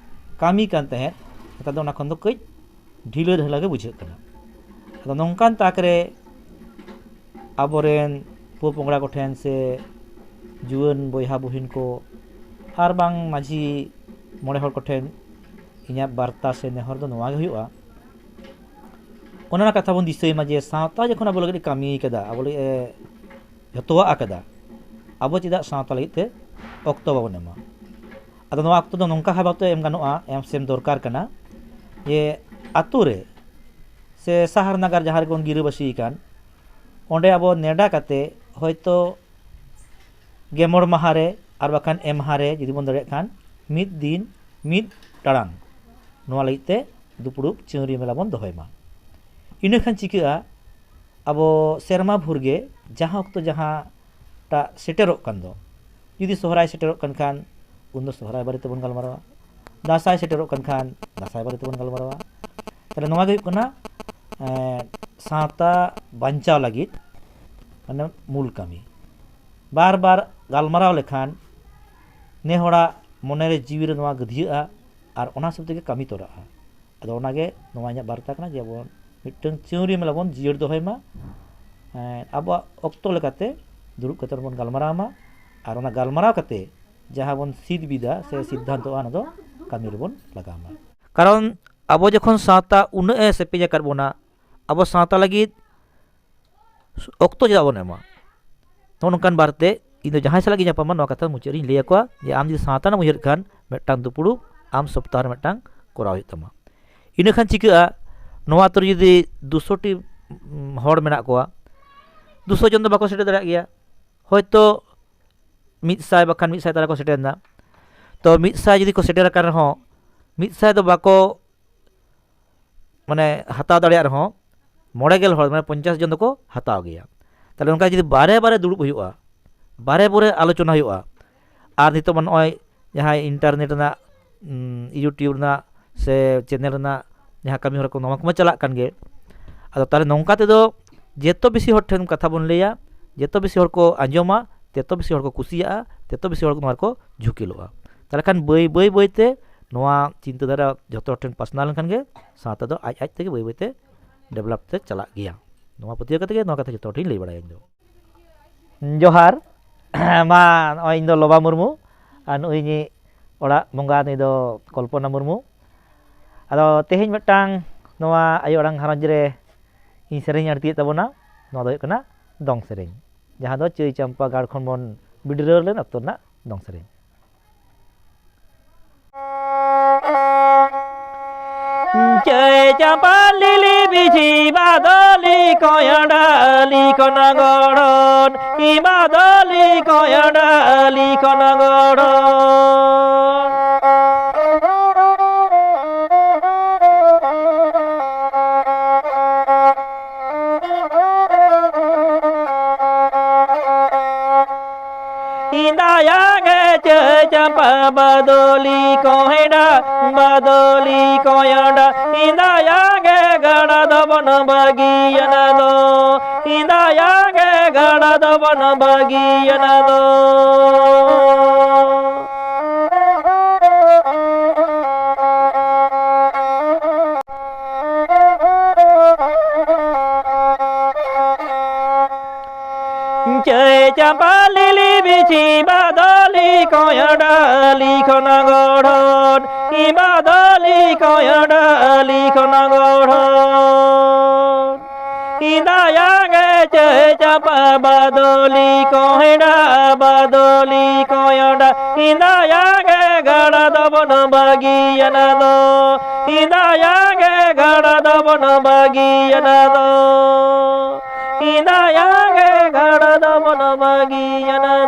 ᱠᱟᱹᱢᱤ ᱠᱟᱱ ᱛᱟᱦᱮᱸᱫ, ᱱᱮᱛᱟᱨ ᱫᱚ ᱚᱱᱟ ᱠᱷᱚᱱ ᱫᱚ ᱠᱟᱹᱡ ᱰᱷᱤᱞᱟᱹ ᱰᱷᱟᱞᱟ ᱜᱮ ᱵᱩᱡᱷᱟᱹᱜ ᱠᱟᱱᱟ᱾ ᱟᱫᱚ ᱱᱚᱝᱠᱟᱱ ᱛᱟᱠ ᱨᱮ ᱟᱵᱚᱨᱮᱱ ᱯᱚᱼᱯᱚᱝᱲᱟ ᱠᱚᱴᱷᱮᱱ ᱥᱮ ᱡᱩᱣᱟᱹᱱ ᱵᱚᱭᱦᱟ ᱵᱩᱦᱤᱱ ᱠᱚ ᱟᱨ ᱵᱟᱝ ᱢᱟᱹᱡᱷᱤ ᱢᱚᱬᱮ ᱦᱚᱲ ᱠᱚᱴᱷᱮᱱ ᱤᱧᱟᱹᱜ ᱵᱟᱨᱛᱟ ᱥᱮ ᱱᱮᱦᱚᱨ ᱫᱚ ᱱᱚᱣᱟ ᱜᱮ ᱦᱩᱭᱩᱜᱼᱟ, ᱚᱱᱟ ᱨᱮᱱᱟᱜ ᱠᱟᱛᱷᱟ ᱵᱚᱱ ᱫᱤᱥᱟᱹᱭ ᱢᱟ ᱡᱮ ᱥᱟᱶᱛᱟ ᱡᱚᱠᱷᱚᱱ ᱟᱵᱚ ᱞᱟᱹᱜᱤᱫ ᱮ ᱠᱟᱹᱢᱤ ᱠᱟᱫᱟ, ᱟᱵᱚ ᱞᱟᱹᱜᱤᱫ ᱮ ᱡᱚᱛᱚᱣᱟᱜ ᱟᱠᱟᱫᱟ, ᱟᱵᱚ ᱪᱮᱫᱟᱜ ᱥᱟᱶᱛᱟ ᱞᱟᱹᱜᱤᱫ ᱛᱮ ᱚᱠᱛᱚ ᱵᱟᱵᱚᱱ ᱮᱢᱟ? ᱟᱫᱚ ᱱᱚᱣᱟ ᱚᱠᱛᱚ ᱫᱚ ᱱᱚᱝᱠᱟ ᱵᱷᱟᱵᱛᱮ ᱮᱢ ᱜᱟᱱᱚᱜᱼᱟ, ᱮᱢ ᱥᱮᱢ ᱫᱚᱨᱠᱟᱨ ᱠᱟᱱᱟ ᱡᱮ ᱟᱛᱳ ᱨᱮ ᱥᱮ ᱥᱟᱦᱟᱨ ᱱᱟᱜᱟᱨ ᱡᱟᱦᱟᱸ ᱨᱮᱵᱚᱱ ᱜᱤᱨᱟᱹᱵᱟᱹᱥᱤ ᱟᱠᱟᱱ, ᱚᱸᱰᱮ ᱟᱵᱚ ᱱᱮᱰᱟ ᱠᱟᱛᱮ ᱦᱚᱭᱛᱳ ᱜᱮᱢᱚᱲ ᱢᱟᱦᱟ ᱨᱮ ᱟᱨ ᱵᱟᱠᱷᱟᱱ ᱮᱢᱦᱟ ᱨᱮ ᱡᱩᱫᱤ ᱵᱚᱱ ᱫᱟᱲᱮᱭᱟᱜ ᱠᱷᱟᱱ ᱢᱤᱫ ᱫᱤᱱ ᱢᱤᱫ ᱴᱟᱲᱟᱝ ᱱᱚᱣᱟ ᱞᱟᱹᱜᱤᱫ ᱛᱮ ᱫᱩᱯᱲᱩᱵ ᱪᱟᱹᱣᱨᱤᱭᱟᱹ ᱢᱮᱞᱟ ᱵᱚᱱ ᱫᱚᱦᱚᱭ ᱢᱟ᱾ ᱤᱱᱟᱹ ᱠᱷᱟᱱ ᱪᱤᱠᱟᱹᱜᱼᱟ, ᱟᱵᱚ ᱥᱮᱨᱢᱟ ᱵᱷᱳᱨ ᱜᱮ ᱡᱟᱦᱟᱸ ᱚᱠᱛᱚ ᱡᱟᱦᱟᱸᱴᱟᱜ ᱥᱮᱴᱮᱨᱚᱜ ᱠᱟᱱ ᱫᱚ, ᱡᱩᱫᱤ ᱥᱚᱦᱨᱟᱭ ᱥᱮᱴᱮᱨᱚᱜ ᱠᱟᱱ ᱠᱷᱟᱱ ᱩᱱᱫᱚ ᱥᱚᱦᱨᱟᱭ ᱵᱟᱨᱮ ᱛᱮᱵᱚᱱ ᱜᱟᱞᱢᱟᱨᱟᱣᱟ, ᱫᱟᱸᱥᱟᱭ ᱥᱮᱴᱮᱨᱚᱜ ᱠᱟᱱ ᱠᱷᱟᱱ ᱫᱟᱸᱥᱟᱭ ᱵᱟᱨᱮ ᱛᱮᱵᱚᱱ ᱜᱟᱞᱢᱟᱨᱟᱣᱟ᱾ ᱛᱟᱦᱚᱞᱮ ᱱᱚᱣᱟ ᱜᱮ ᱦᱩᱭᱩᱜ ᱠᱟᱱᱟ ᱮᱸ, ᱥᱟᱶᱛᱟ ᱵᱟᱧᱪᱟᱣ ᱞᱟᱹᱜᱤᱫ ᱢᱟᱱᱮ ᱢᱩᱞ ᱠᱟᱹᱢᱤ᱾ ᱵᱟᱨ ᱵᱟᱨ ᱜᱟᱞᱢᱟᱨᱟᱣ ᱞᱮᱠᱷᱟᱱ ᱱᱮ ᱦᱚᱲᱟᱜ ᱢᱚᱱᱮᱨᱮ ᱡᱤᱣᱤᱨᱮ ᱱᱚᱣᱟ ᱜᱟᱹᱫᱷᱭᱟᱹᱜᱼᱟ ᱟᱨ ᱚᱱᱟ ᱦᱤᱥᱟᱹᱵ ᱛᱮᱜᱮ ᱠᱟᱹᱢᱤ ᱛᱚᱨᱟᱜᱼᱟ᱾ ᱟᱫᱚ ᱚᱱᱟᱜᱮ ᱱᱚᱣᱟ ᱤᱧᱟᱹᱜ ᱵᱟᱨᱛᱟ ᱠᱟᱱᱟ ᱡᱮ ᱟᱵᱚ ᱢᱤᱫᱴᱟᱝ ᱪᱟᱹᱣᱨᱤᱭᱟᱹ ᱢᱮᱞᱟ ᱵᱚᱱ ᱡᱤᱭᱟᱹᱲ ᱫᱚᱦᱚᱭ ᱢᱟ᱾ ᱮᱸ, ᱟᱵᱚᱣᱟᱜ ᱚᱠᱛᱚ ᱞᱮᱠᱟᱛᱮ ᱫᱩᱲᱩᱵ ᱠᱟᱛᱮ ᱵᱚᱱ ᱜᱟᱞᱢᱟᱨᱟᱣ ᱢᱟ ᱟᱨ ᱚᱱᱟ ᱜᱟᱞᱢᱟᱨᱟᱣ ᱠᱟᱛᱮ ᱡᱟᱦᱟᱸ ᱵᱚᱱ ᱥᱤᱫ ᱵᱤᱫᱟ ᱥᱮ ᱥᱤᱫᱽᱫᱷᱟᱱᱛᱚᱜᱼᱟ, ᱚᱱᱟ ᱫᱚ ᱠᱟᱹᱢᱤ ᱨᱮᱵᱚᱱ ᱞᱟᱜᱟᱣ ᱢᱟ᱾ ᱠᱟᱨᱚᱱ ᱟᱵᱚ ᱡᱚᱠᱷᱚᱱ ᱥᱟᱶᱛᱟ ᱩᱱᱟᱹᱜ ᱮ ᱥᱮᱯᱮᱧ ᱟᱠᱟᱫ ᱵᱚᱱᱟ, ᱟᱵᱚ ᱥᱟᱶᱛᱟ ᱞᱟᱹᱜᱤᱫ ᱚᱠᱛᱚ ᱪᱮᱫᱟᱜ ᱵᱚᱱ ᱮᱢᱟ? ᱱᱚᱜᱼᱚ ᱱᱚᱝᱠᱟᱱ ᱵᱟᱨᱛᱮ ᱤᱧ ᱫᱚ ᱡᱟᱦᱟᱸᱭ ᱥᱟᱞᱟᱜ ᱜᱤᱧ ᱧᱟᱯᱟᱢᱟ, ᱱᱚᱣᱟ ᱠᱟᱛᱷᱟ ᱢᱩᱪᱟᱹᱫ ᱨᱤᱧ ᱞᱟᱹᱭ ᱟᱠᱚᱣᱟ ᱡᱮ ᱟᱢ ᱡᱩᱫᱤ ᱥᱟᱶᱛᱟ ᱨᱮᱱᱟᱜ ᱮᱢ ᱩᱭᱦᱟᱹᱨ ᱠᱷᱟᱱ ᱢᱤᱫᱴᱟᱝ ᱫᱩᱯᱲᱩᱵ ᱟᱢ ᱥᱚᱯᱛᱟᱦᱚ ᱨᱮ ᱢᱤᱫᱴᱟᱝ ᱠᱚᱨᱟᱣ ᱦᱩᱭᱩᱜ ᱛᱟᱢᱟ᱾ ᱤᱱᱟᱹ ᱠᱷᱟᱱ ᱪᱤᱠᱟᱹᱜᱼᱟ, ᱱᱚᱣᱟ ᱟᱛᱳ ᱨᱮ ᱡᱩᱫᱤ ᱫᱩᱥᱚ ᱴᱤ, ᱩᱢ, ᱦᱚᱲ ᱢᱮᱱᱟᱜ ᱠᱚᱣᱟ, ᱫᱩᱥᱚ ᱡᱚᱱ ᱫᱚ ᱵᱟᱠᱚ ᱥᱮᱴᱮᱨ ᱫᱟᱲᱮᱭᱟᱜ ᱜᱮᱭᱟ, ᱦᱚᱭᱛᱳ ᱢᱤᱫ ᱥᱟᱭ ᱵᱟᱠᱷᱟᱱ ᱢᱤᱫ ᱥᱟᱭ ᱛᱟᱨᱟ ᱠᱚ ᱥᱮᱴᱮᱨ ᱮᱱᱟ᱾ ᱛᱚ ᱢᱤᱫ ᱥᱟᱭ ᱡᱩᱫᱤ ᱠᱚ ᱥᱮᱴᱮᱨ ᱟᱠᱟᱱ ᱨᱮᱦᱚᱸ, ᱢᱤᱫ ᱥᱟᱭ ᱫᱚ ᱵᱟᱠᱚ ᱢᱟᱱᱮ ᱦᱟᱛᱟᱣ ᱫᱟᱲᱮᱭᱟᱜ ᱨᱮᱦᱚᱸ, ᱢᱚᱬᱮ ᱜᱮᱞ ᱦᱚᱲ, ᱢᱟᱱᱮ ᱯᱚᱧᱪᱟᱥ ᱡᱚᱱ ᱫᱚᱠᱚ ᱦᱟᱛᱟᱣ ᱜᱮᱭᱟ᱾ ᱛᱟᱦᱚᱞᱮ ᱚᱱᱠᱟ ᱡᱩᱫᱤ ᱵᱟᱨᱮ ᱵᱟᱨᱮ ᱫᱩᱲᱩᱵ ᱦᱩᱭᱩᱜᱼᱟ, ᱵᱟᱨᱮ ᱵᱚᱨᱮ ᱟᱞᱳᱪᱚᱱᱟ ᱦᱩᱭᱩᱜᱼᱟ, ᱟᱨ ᱱᱤᱛᱚᱜ ᱢᱟ ᱱᱚᱜᱼᱚᱭ ᱡᱟᱦᱟᱸᱭ internet ᱨᱮᱱᱟᱜ, ᱩᱸ, YouTube ᱨᱮᱱᱟᱜ ᱥᱮ channel ᱨᱮᱱᱟᱜ ᱡᱟᱦᱟᱸ ᱠᱟᱹᱢᱤ ᱦᱚᱨᱟ ᱠᱚ, ᱱᱚᱣᱟ ᱠᱚᱢᱟ ᱪᱟᱞᱟᱜ ᱠᱟᱱ ᱜᱮ᱾ ᱟᱫᱚ ᱛᱟᱦᱚᱞᱮ ᱱᱚᱝᱠᱟ ᱛᱮᱫᱚ ᱡᱚᱛᱚ ᱵᱮᱥᱤ ᱦᱚᱲ ᱴᱷᱮᱱ ᱠᱟᱛᱷᱟ ᱵᱚᱱ ᱞᱟᱹᱭᱟ, ᱡᱚᱛᱚ ᱵᱮᱥᱤ ᱦᱚᱲ ᱠᱚ ᱟᱸᱡᱚᱢᱟ, ᱡᱚᱛᱚ ᱵᱮᱥᱤ ᱦᱚᱲ ᱠᱚ ᱠᱩᱥᱤᱭᱟᱜᱼᱟ, ᱡᱚᱛᱚ ᱵᱮᱥᱤ ᱦᱚᱲ ᱱᱚᱣᱟ ᱨᱮᱠᱚ ᱡᱷᱩᱸᱠᱤᱞᱚᱜᱼᱟ᱾ ᱛᱟᱦᱚᱞᱮ ᱠᱷᱟᱱ ᱵᱟᱹᱭ ᱵᱟᱹᱭ ᱵᱟᱹᱭ ᱛᱮ ᱱᱚᱣᱟ ᱪᱤᱱᱛᱟᱹ ᱫᱷᱟᱨᱟ ᱡᱚᱛᱚ ᱦᱚᱲ ᱴᱷᱮᱱ ᱯᱟᱥᱱᱟᱣ ᱞᱮᱱᱠᱷᱟᱱ ᱜᱮ ᱥᱟᱶᱛᱟ ᱫᱚ ᱟᱡ ᱟᱡ ᱛᱮᱜᱮ ᱵᱟᱹᱭ ᱵᱟᱹᱭ ᱛᱮ develop ᱛᱮ ᱪᱟᱞᱟᱜ ᱜᱮᱭᱟ᱾ ᱱᱚᱣᱟ ᱯᱟᱹᱛᱭᱟᱹᱣ ᱠᱟᱛᱮ ᱜᱮ ᱱᱚᱣᱟ ᱠᱟᱛᱷᱟ ᱡᱚᱛᱚ ᱦᱚᱲ ᱴᱷᱮᱱ ᱞᱟᱹᱭ ᱵᱟᱲᱟᱭᱟ ᱤᱧ ᱫᱚ᱾ ᱡᱚᱦᱟᱨ᱾ ᱢᱟ ᱱᱚᱜᱼᱚᱭ ᱤᱧ ᱫᱚ ᱞᱚᱵᱟ ᱢᱩᱨᱢᱩ, ᱟᱨ ᱱᱩᱭ ᱤᱧᱤᱡ ᱚᱲᱟᱜ ᱵᱚᱸᱜᱟ, ᱱᱩᱭ ᱫᱚ ᱠᱚᱞᱯᱚᱱᱟ ᱢᱩᱨᱢᱩ᱾ ᱟᱫᱚ ᱛᱮᱦᱮᱧ ᱢᱤᱫᱴᱟᱝ ᱱᱚᱣᱟ ᱟᱭᱳ ᱟᱲᱟᱝ ᱜᱷᱟᱨᱚᱸᱡᱽ ᱨᱮ ᱤᱧ ᱥᱮᱨᱮᱧ ᱟᱬᱛᱤᱭᱮᱫ ᱛᱟᱵᱚᱱᱟ, ᱱᱚᱣᱟ ᱫᱚ ᱦᱩᱭᱩᱜ ᱠᱟᱱᱟ ᱫᱚᱝ ᱥᱮᱨᱮᱧ, ᱡᱟᱦᱟᱸ ᱫᱚ ᱪᱟᱹᱭ ᱪᱟᱢᱯᱟ ᱜᱟᱲ ᱠᱷᱚᱱ ᱵᱚᱱ ᱵᱤᱰᱨᱟᱹᱣ ᱞᱮᱱ ᱚᱠᱛᱚ ᱨᱮᱱᱟᱜ ᱫᱚᱝ ᱥᱮᱨᱮᱧ᱾ ᱪᱟᱹᱭ ᱪᱟᱢᱯᱟ ᱞᱤᱞᱤ ᱵᱤᱡᱷᱤ ᱵᱟᱫᱚᱞᱤ ᱠᱚᱭᱟᱰᱟᱞᱤ ᱠᱷᱚᱱ ᱜᱚᱲᱚᱱ, ᱤ ᱵᱟᱫᱚᱞᱤ ᱠᱚᱭᱟᱰᱟᱞᱤ ᱠᱷᱚᱱ ᱜᱚᱲᱚᱱ᱾ ᱤᱸᱫᱟᱭᱟ ᱜᱮ ᱪᱟᱹᱭ ᱪᱟᱢᱯᱟ ᱵᱟᱫᱚᱞᱤ ᱠᱚᱭᱰᱟ, ᱵᱟᱫᱚᱞᱤ ᱠᱚᱭᱰᱟ, ᱤᱸᱫᱟᱭᱟ ᱜᱮ ᱜᱟᱰᱟ ᱫᱚᱵᱚᱱ ᱵᱟᱹᱜᱤᱭᱟᱱᱟ ᱫᱚ, ᱤᱸᱫᱟᱭᱟ ᱜᱮ ᱜᱟᱰᱟ ᱫᱚᱵᱚᱱ ᱵᱟᱹᱜᱤᱭᱟᱱᱟ ᱫᱚ᱾ ᱪᱟᱹᱭ ᱪᱟᱢᱯᱟ ᱞᱤᱞᱤ ᱵᱤᱪᱷᱤ ᱵᱟᱫᱚᱞᱤ ᱠᱚᱭᱰᱟᱞᱤ ᱠᱷᱚᱱ ᱜᱚᱲᱦᱚᱱ, ᱤ ᱵᱟᱫᱚᱞᱤ ᱠᱚᱭᱰᱟᱞᱤ ᱠᱷᱚᱱ ᱜᱚᱲᱦᱚᱱ᱾ ᱤᱸᱫᱟᱭᱟ ᱜᱮ ᱪᱟᱹᱭ ᱪᱟᱢᱯᱟ ᱵᱟᱫᱚᱞᱤ ᱠᱚᱭᱰᱟ, ᱵᱟᱫᱚᱞᱤ ᱠᱚᱭᱰᱟ, ᱤᱸᱫᱟᱭᱟ ᱜᱮ ᱜᱟᱰᱟ ᱫᱚᱵᱚᱱ ᱵᱟᱹᱜᱤᱭᱟᱱᱟ ᱫᱚ, ᱤᱸᱫᱟᱭᱟ ᱜᱮ ᱜᱟᱰᱟ ᱫᱚᱵᱚᱱ ᱵᱟᱹᱜᱤᱭᱟᱱᱟ ᱫᱚ, ᱤᱸᱫᱟᱭᱟ ᱜᱮ ᱜᱟᱰᱟ ᱫᱚᱵᱚᱱ ᱵᱟᱹᱜᱤᱭᱟᱱᱟ᱾